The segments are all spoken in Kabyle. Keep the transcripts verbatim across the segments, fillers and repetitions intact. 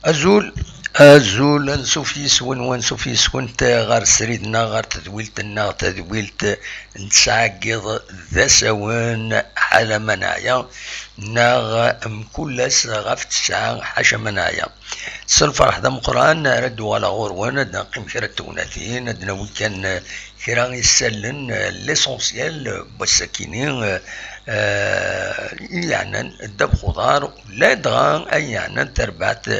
Azul, azul, ansuf yis-wen, wansuf yis-went ɣer srid-nneɣ, ɣer tedwilt-nneɣ, tadwilt n tesɛa n yiḍ d asawen, ḥala ma neɛya, neɣ mkul ass ɣef tesɛa, ḥaca ma neɛya. S lferḥ d ameqqran ara d-uɣaleɣ ɣur-wen, ad d-neqqim kra n tegnatin, ad d-nawi kan kra isallen, l'essentiel n wass-akini, eh, i yeɛnan ddabex uḍar, ladɣa ay yeɛnan tarbaɛt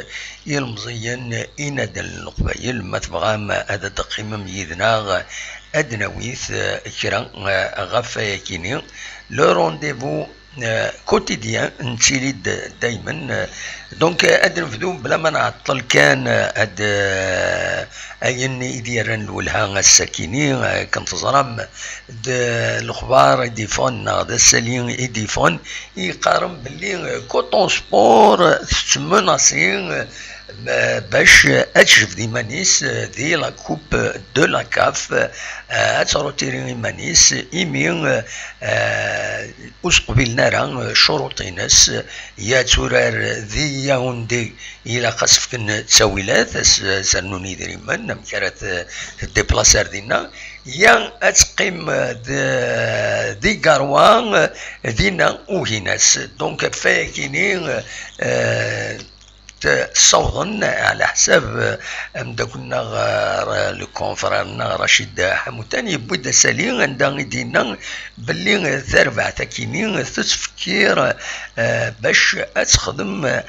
ilemẓiyen inaden n Leqbayel. Ma tebɣam ad d-teqqimem yid-neɣ, ad d-nawi kra, eh, ɣef wayakini. Le rendez-vous, eh, quotidien, nettili-d daymen. Donc, eh, ad nebdu bla ma nɛeṭṭel kan, eh, ad, eh, ayen i d-yerran lwelha ass-akini, eh, akken teẓram, d lexbar i d-yeffɣen neɣ d asali i d-yeffɣen, i yeqqaren belli, eh, Coton Sport tettmenasi, eh, bac ad tejbed iman-is, eh, di la Coupe de la CAF, eh, ad tṛutiri iman-is, imi, eh, ur s-qbilen ara, eh, ccuruṭ-ines, eh, ya turar di Yaoundé, ilaq ad s-fken ttawilat, ad s-, ad s-rnun idrimen, amek ara t-, teddiplasi ar dinna, ya ad teqqim, eh, d-, di Garoua, eh, dinna ugin-as. Donc, ɣef wayakini, eh, t-, ssawḍen ɛla ḥsab, eh, ameddakel-nneɣ, eh, le confrère-nneɣ Racid Ḥamutan yewwi-d asali anda i d-yenna belli, eh, tarbaɛt-akini tettfekkir, eh, bac ad texdem, eh,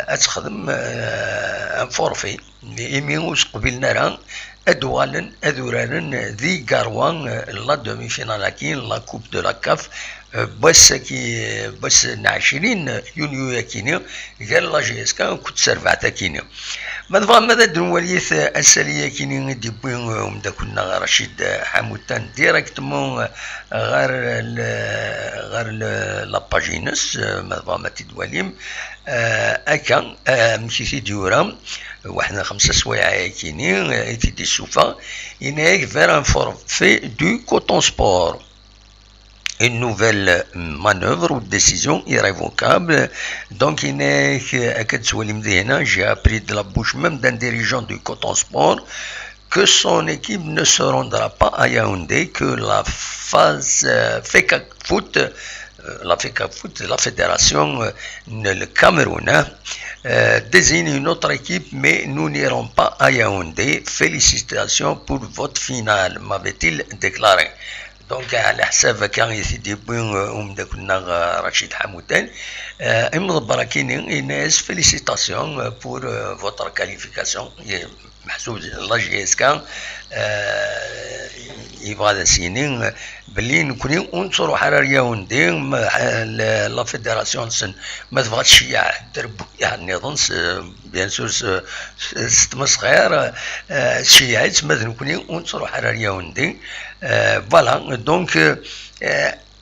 ad texdem, eh, un forfait, imi ur s-qbilen ara ad uɣalen ad uraren di Garoua, eh, la demi-finale-agi, la Coupe de la CAF, eh, n wass-agi, eh, n wass n ɛecrin yunyu-yakini, gar la J S K akked terbaɛt-akini. Ma tebɣam ad d-nwali, eh, asali-yakini i d-yewwi, eh, umeddakel-nneɣ Racid, eh, Ḥamutan directement, eh, ɣer le-, ɣer le-, la page-ines, eh, ma tebɣam ad t-id-twalim, eh, akka, eh, amek i t-id-yura, waḥed n xemsa swayeɛ-yakini, eh, i t-id-issufeɣ, yenna-yak vers un forfait du Coton Sport. Une nouvelle manœuvre ou décision irrévocable. Donc, yenna-yak, eh, akka d-tettwalim dihina, j'ai appris de la bouche même d'un dirigeant du Coton Sport que son équipe ne se rendra pas à Yaoundé, que la phase, euh, FECAFOOT, euh, la FECAFOOT, la fédération, euh, le Cameroun, hein, euh, désigne une autre équipe, mais nous n'irons pas à Yaoundé. Félicitations pour votre finale, m'avait-il déclaré. Donc, ɛla ḥsab akka i t-id-yewwi, euh, umeddakel-nneɣ, euh, Racid Ḥamutan. Euh, imḍebber-akini, yenna-yas félicitations, euh, pour, euh, votre qualification. Meḥsub la J S K, euh, yebɣa ad as-yini, euh, belli nekni ur nettruḥ ara ar Yaoundé, ma, euh, la, la fédération-nsen ma tebɣa ad tceyyeɛ, ad d-terr bwiyaɛ nniḍen, s-, bien sûr, s-, s-, s tmesxir, euh, tceyyeɛ-itt, ma d nekni ur nettruḥ ara ar Yaoundé. Euh, voilà, donc, euh,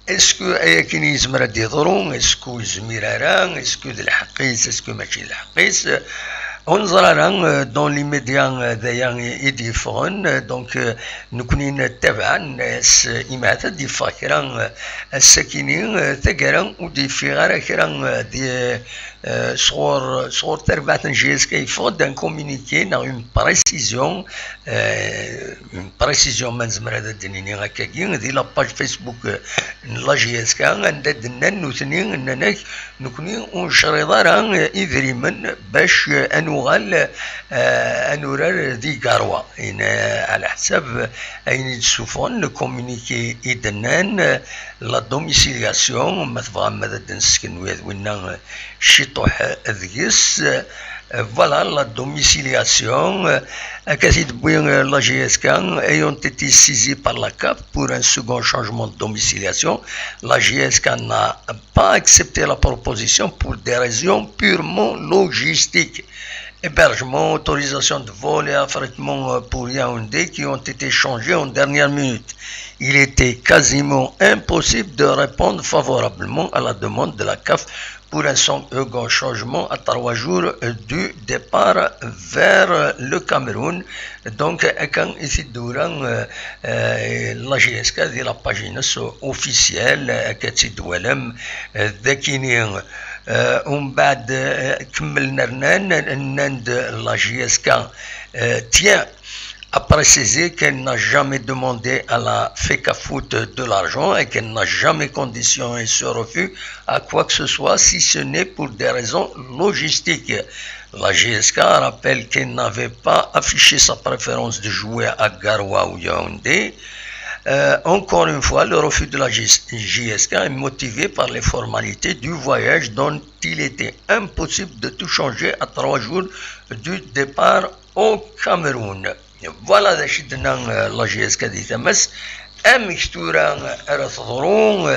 est-ce que ayakini yezmer ad d-yeḍru? Est-ce que ur yezmir ara? Est-ce que d lḥeqq-is? Est-ce que mačči d lḥeqq-is? Ur neẓri ara, euh, dans l'immédiat, euh, d aya i d-yeffɣen. Euh, donc, euh, nekni nettabaɛ, nenna-yas, euh, imahat ad d-yeffeɣ kra, euh, ass-akini, euh, taggara ur d-yeffiɣ ara kra, euh, di, euh, sɣur, sɣur terbaɛt n J S K, yeffeɣ-d un communiqué neɣ une précision, euh, une précision, ma nezmer ad d-nini akkagi, di la page Facebook, euh, n la J S K, anda d-nnan nutni, nnan-ak, nekni ur necṛiḍ ara, euh, idrimen bac, euh, ad nuɣal, euh, ad nurar di Garoua. Yenna, ɛla ḥsab ayen i d-ssufɣen, le communiqué i d-nnan, euh, la domiciliation, ma tebɣam ad d-nesken wid winna, euh, ciṭuḥ, euh, deg-s, euh, voilà, la domiciliation, euh, akka t-id-tewwi, euh, la J S K, ayant été saisie par la CAF pour un second changement de domiciliation. La J S K n'a pas accepté la proposition pour des raisons purement logistiques. Hébergement, autorisation de vol et affrètement, euh, pour Yaoundé qui ont été changés en dernière minute. Il était quasiment impossible de répondre favorablement à la demande de la CAF pour un second changement à trois jours, euh, du départ vers, euh, le Cameroun. Donc, akka i t-id-tura, euh, euh, la J S K di la page-ines officielle, euh, akka tt-id-twalam, euh, d akini. Euh, umbeɛd, euh, kemmlen rnan, nnan-d la J S K, euh, tient à préciser qu'elle n'a jamais demandé à la Fecafoot de l'argent et qu'elle n'a jamais conditionné ce refus à quoi que ce soit, si ce n'est pour des raisons logistiques. La J S K rappelle qu'elle n'avait pas affiché sa préférence de jouer à Garoua ou Yaoundé. Euh, encore une fois, le refus de la J S K est motivé par les formalités du voyage dont il était impossible de tout changer à trois jours du départ au Cameroun. Voilà d acu d-tenna, euh, la J S K di tama-s. Amek tura ara teḍru?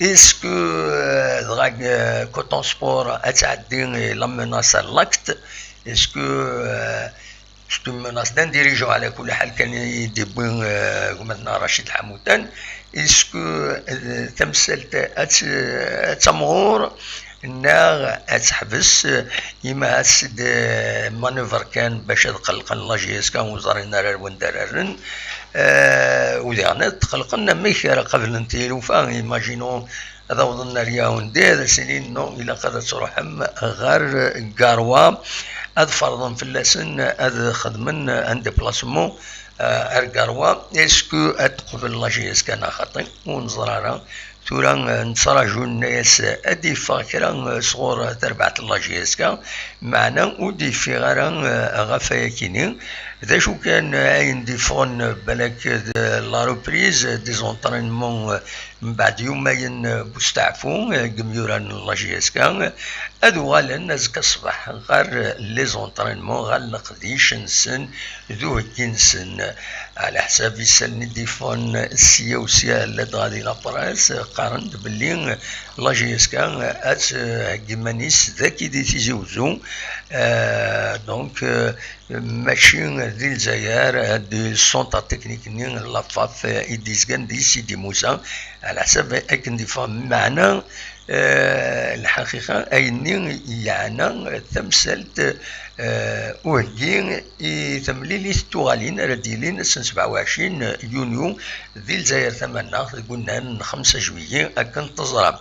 Est-ce que, euh, dɣa, euh, Coton Sport ad tɛeddi la menace à l'acte? Est-ce que, euh, c'est une menace d'un dirigeant, ɛla kulli ḥal, kan i d-yewwi, euh, gma-tneɣ Racid Ḥamutan? Est-ce que, euh, tamsalt ad t-, ad tamɣur, neɣ ad teḥbes? Ima ad s-d manœuvre kan bac ad qellqen la J S K, ur ẓrin ara ar wanda ara rren. Euh, u diɣen ad tqellqen, amek ara qablen tilufa? Imaginons ad awḍen ar Yaoundé, ad as-inin non, ilaq ad truḥem ɣer Garoua, ad ferḍen fell-asen ad xedmen un déplacement, euh, ar Garoua. Est-ce que ad teqbel la J S K neɣ xaṭi? Ur neẓri ara. Tura, euh, nettraǧu, nenna-yas ad d-yeffeɣ kra, euh, sɣur, euh, terbaɛt n la J S K, meɛna ur d-yeffiɣ ara, euh, ɣef wayakini. D acu kan, euh, ayen d-yeffɣen, euh, balak d la reprise des entraînements, euh, mbeɛd yumayen, euh, n usteɛfu, euh, n yimyura n la J S K, euh, ad uɣalen azekka ṣṣbeḥ ɣer, euh, les entraînements, ɣer leqdic-nsen d uheggi-nsen. Ɛla ḥsab isallen i d-yeffɣen sya u sya, ladɣa di la presse, qqaren-d belli la J S K ad theggi iman-is dagi di Tizi Uzzu. Euh, donc, euh, mačči di Lezzayer, euh, di centre technique-nni, la FAF, euh, i d-yezgan di Sidi Musa, ɛla ḥsab akken d-yeffeɣ. Meɛna, euh, lḥaqiqa, ayenni yeɛna tamsalt, euh, uheggi i temlilit tuɣalin ara d-yilin ass n sebɛa u ɛecrin yunyu di Lezzayer Tamannaɣt deg unnar n xemsa juillet, akken teẓram.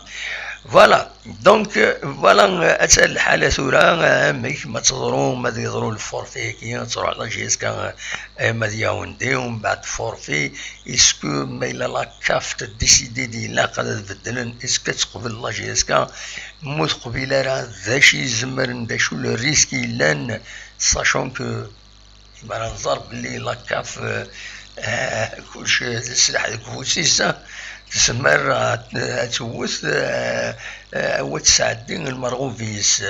Voilà. Donc, euh, voilà, euh, atta lḥala tura, euh, amek ma teḍru, ma ad yeḍru le forfait-agi, ad truḥ la J S K, euh, ma d Yaoundé, umbeɛd forfait, est-ce que ma yella la CAF tedécide-d ilaq ad beddlen, est-ce que ad teqbel la J S K? Ma ur teqbil ara, d acu izemren, d acu le risque yellan, sachant que Mi ara nẓer belli la CAF, euh, euh, kullec d sslaḥ deg ufus-is, ah, tezmer ad, ad tewwet, euh, euh, ad tesɛeddi lmerɣub-is.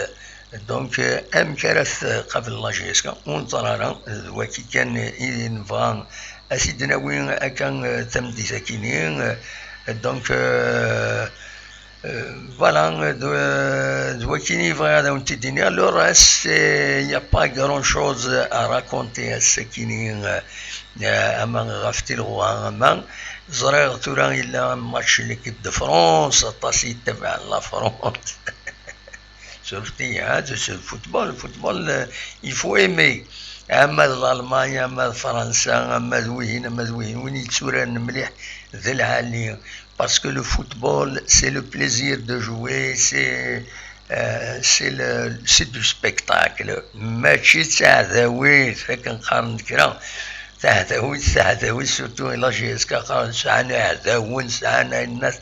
Donc, euh, amek ara tqabel la J S K? Ur neẓri ara, d waki kan i nebɣa ad t-id-nawi akka, euh, tameddit-akini, euh, donc, euh, Euh, voilà, d, d wakken i bɣiɣ ad awen-t-id-iniɣ. Le reste, c'est, il n'y a pas grand-chose à raconter ass-akini, euh, ama ɣef tilɣa, ama ẓriɣ tura yella match l'équipe de France, aṭas i yettabaɛen la France. Surtout, hein, c'est le football. Le football, euh, il faut aimer. Ama d l'Allemagne, ama d Fransa, ama d wihin, ama d wihin. Win yetturaren mliḥ d lɛali. Parce que le football, c'est le plaisir de jouer, c'est, euh, c'est le, c'est du spectacle. Mačči d taɛdawit, akken qqaren kra. Taɛdawit, taɛdawit, surtout la J S K, qqaren sɛan iɛdawen, sɛan ayennat.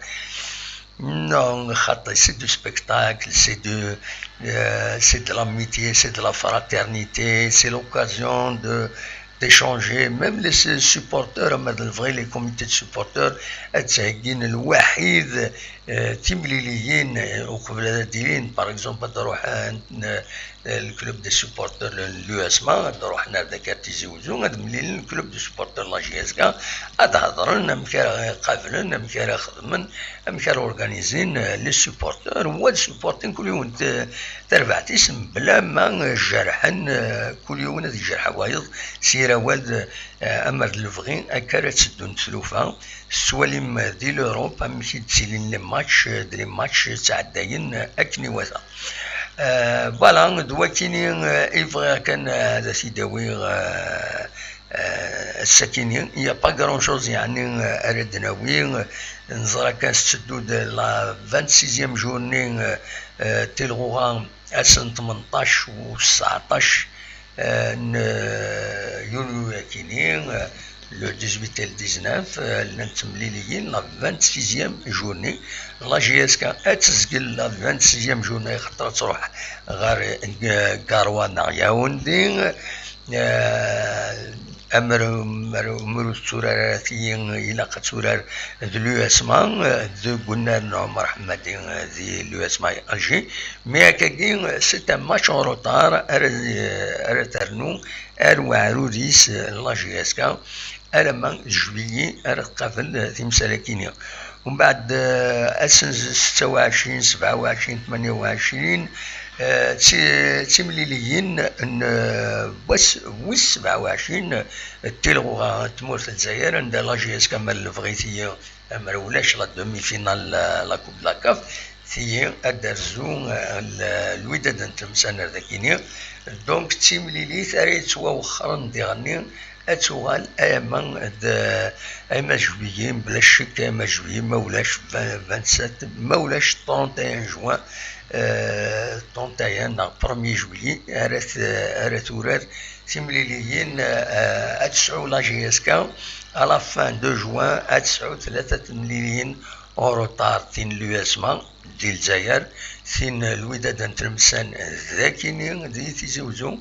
Non, xaṭi, c'est du spectacle, c'est du, euh, c'est de l'amitié, c'est de la fraternité, c'est l'occasion de, d'échanger. Même les su-, supporters, ama d lebɣi, les comités de supporters, ad ttheggin lwaḥid, euh, timliliyin, euh, uqbel ad d-ilin, par exemple, ad d-ruḥen, euh, le club des supporters, le, l'U S M A, ad d-ruḥen ar dagi ar Tizi Uzzu, ad mlilen le club des supporters de la J S K, ad hedren amek ara qablen, amek ara xedmen, amek ara organizin, euh, les supporters, u ad supportin kul yiwen t-, tarbaɛt-is, mebla ma jerḥen, euh, kul yiwen ad ijerḥ wayeḍ s yir awal, euh, ama d lebɣi, akka ara tteddun tlufa. Tettwalim di l'Europe amek i d-ttilin les matchs, d les matchs ttɛeddayen akken iwata. Euh, voilà, d wakini, euh, i bɣiɣ kan, euh, ad t-id-awiɣ, euh, euh, ass-akini. Il n'y a pas grand-chose, yeɛni, euh, ara d-nawi, euh, Neẓra kan tetteddu-d la vingt-sixième journée, euh, euh, tilɣuɣa ass n tmenṭac u tseɛṭac, euh, n, euh, yunyu-akini, euh, le dix-huit et le dix-neuf, euh, llant temliliyin, la vingt-sixième journée. La J S K ad tezgel la vingt-sixième journée, xaṭer ad truḥ ɣer, euh, Garoua neɣ Yaoundé. Eh, amer, amer, amer ur tetturar ara tigi, ilaq ad turar d l'U S M A, eh, deg unnar n Ɛmer Ḥemmadi, eh, di l'U S M A i Alger. Mais akkagi, eh, c'est un match en retard, ara, eh, ara ternu ar uɛrur-is, eh, la J S K, alamma d juillet ara tqabel, eh, timsal-akini. Umbeɛd, eh, ass n setta u ɛecrin, sebɛa u ɛecrin, tmanya u ɛecrin, eh, d ti-, d timliliyin n, eh, wass wis sebɛa u ɛecrin, eh, d tilɣuɣa n tmurt n Lezzayer, anda la J S K ma lebɣi-t-iyi, amer ulac la demi-finale, la, la Coupe de la CAF, tiyi ad d-terzu, eh, l-, Lwidad n Tlemsan ar dakini. Donc, d timlilit ara yettwawexxren diɣenni, ad tuɣal ayama d, ayama d juillet, bla ccek, ayama d juillet, ma ulac vingt, vingt-sept, ma ulac trente et un juin, euh, trente et un neɣ premier juillet, ara t-, ara turar timliliyin, euh, ad tesɛu la J S K, à la fin de juin, ad tesɛu tlata temliliyin en retard, tin n l'U S M A di Lezzayer, tin n Lwidad n Tlemsan dakini di Tizi Uzzu,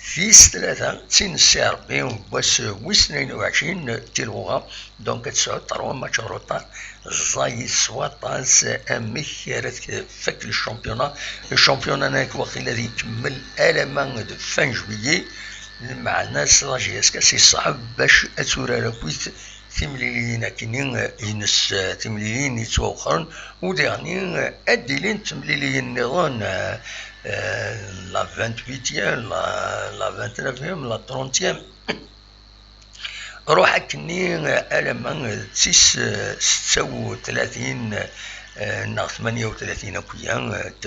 tis tlata d tin n Si Ṛebbi, n wass wis tnayen u ɛecrin tilɣuɣa, donc ad tesɛu trois matchs en retard. Ẓẓayet s waṭas amek ara tfak le championnat. Le championnat-nni waqila ad ikemmel alamma d fin juillet, lmeɛna s la J S K si ṣṣɛeb bac ad turar akkit timliliyin akkenni, eh, ines, eh, timliliyin yettwawexxren, u diɣenni, eh, ad d-ilint temliliyin nniḍen, eh, eh, la vingt-huitième, la, la vingt-neuvième, la trentième. Ruḥ akkenni, eh, alamma d tis, eh, setta u tlatin, eh, neɣ tmanya u tlatin akk-ya, eh, d,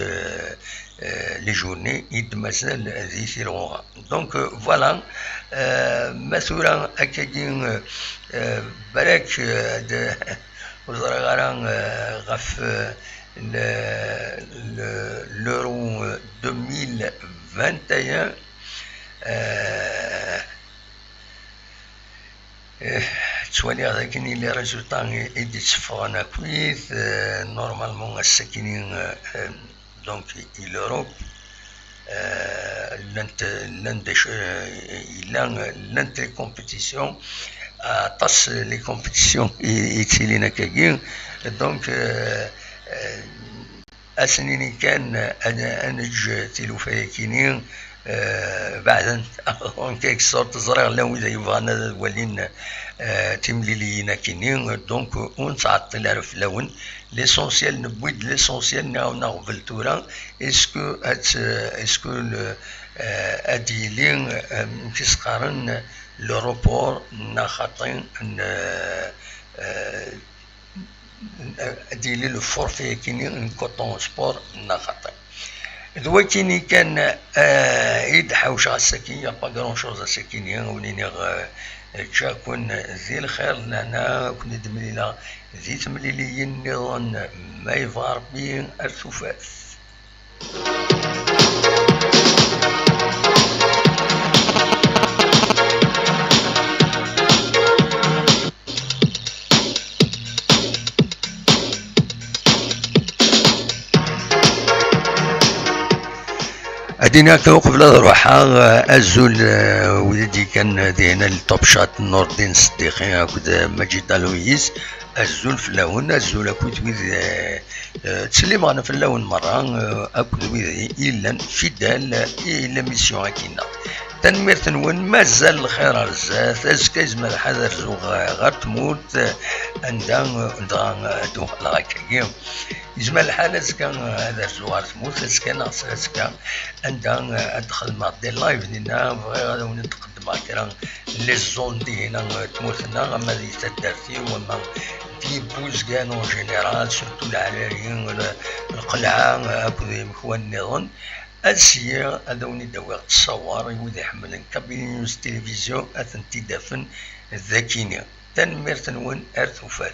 eh, les journées i d-mazal di tilɣuɣa. Donc, euh, voilà, euh, ma tura akkagi, euh, euh, balak, euh, ad, ur ẓriɣ ara, euh, ɣef, euh, le, le, l'Euro, euh, deux mille vingt et un, euh, eh, ttwaliɣ dakken les résultats i, i d-itteffɣen akkit, euh, normalement ass-akini, euh, euh, donc i l'Europe, euh, llant, llant d acu, euh, yella, llant les compétitions, aṭas les compétitions i, i yettilin akkagi. Donc, euh, euh, ad s-nini kan, euh, ad, ad neǧǧ tilufa-yakini, euh, beɛdent. En quelque sorte, ẓriɣ llan wid ay yebɣan ad walin, euh, timliliyin akini, donc ur nettɛeṭṭil ara fell-awen. L'essentiel, newwi-d l'essentiel, nniɣ-awen aɣbel tura, est-ce que ad, est-ce que le, euh, ad yili, euh, amek i s-qqaren, le report neɣ xaṭi n, euh, euh, ad yili le forfait-akini n Coton Sport neɣ xaṭi. D wakini kan, euh, i d-ḥawceɣ ass-agi, y a pas grand chose ass-akini, ad wen-iniɣ, euh, ǧǧiɣ-ken di lxir, lehna, ad ken-id-mlileɣ di temliliyin nniḍen, ma yebɣa Rebbi, ar tufat. Ad iniɣ kan uqbel ad ruḥeɣ, eh, azul, eh, wid i d-yekkan dihin, le Top Chat, Nordin Seddiqi akked, eh, Majid Aloyis. Azul fell-awen, azul akked wid, eh, eh, ttsellimeɣ fell-awen merra, eh, akked wid i yellan fidèle i l'émission-agi-nneɣ. Tanemmirt-nwen, mazal lxir ar zdat. Azekka yezmer lḥal ad rzuɣ, eh, ɣer tmurt, eh, anda, eh, dɣa, eh, ad uɣaleɣ akkagi. Yezmer lḥal azekka, eh, ad rzuɣ ɣer tmurt, azekka neɣ s azekka, anda, eh, ad xedmeɣ des lives dinna, bɣiɣ ad awen-d-qeddmeɣ kra n les zones dihin, eh, tmurt-nneɣ, ama di taddart-iw, ama di Buzgan en général, surtout Lɛali, le-, Lqelɛa, eh, akked imekwan nniḍen. Ad syiɣ ad awen-id-awiɣ ttṣawer i wid iḥemmlen Kabyle News Télévision, ad tent-id-afen dakini. Tanemmirt-nwen, ar tufat.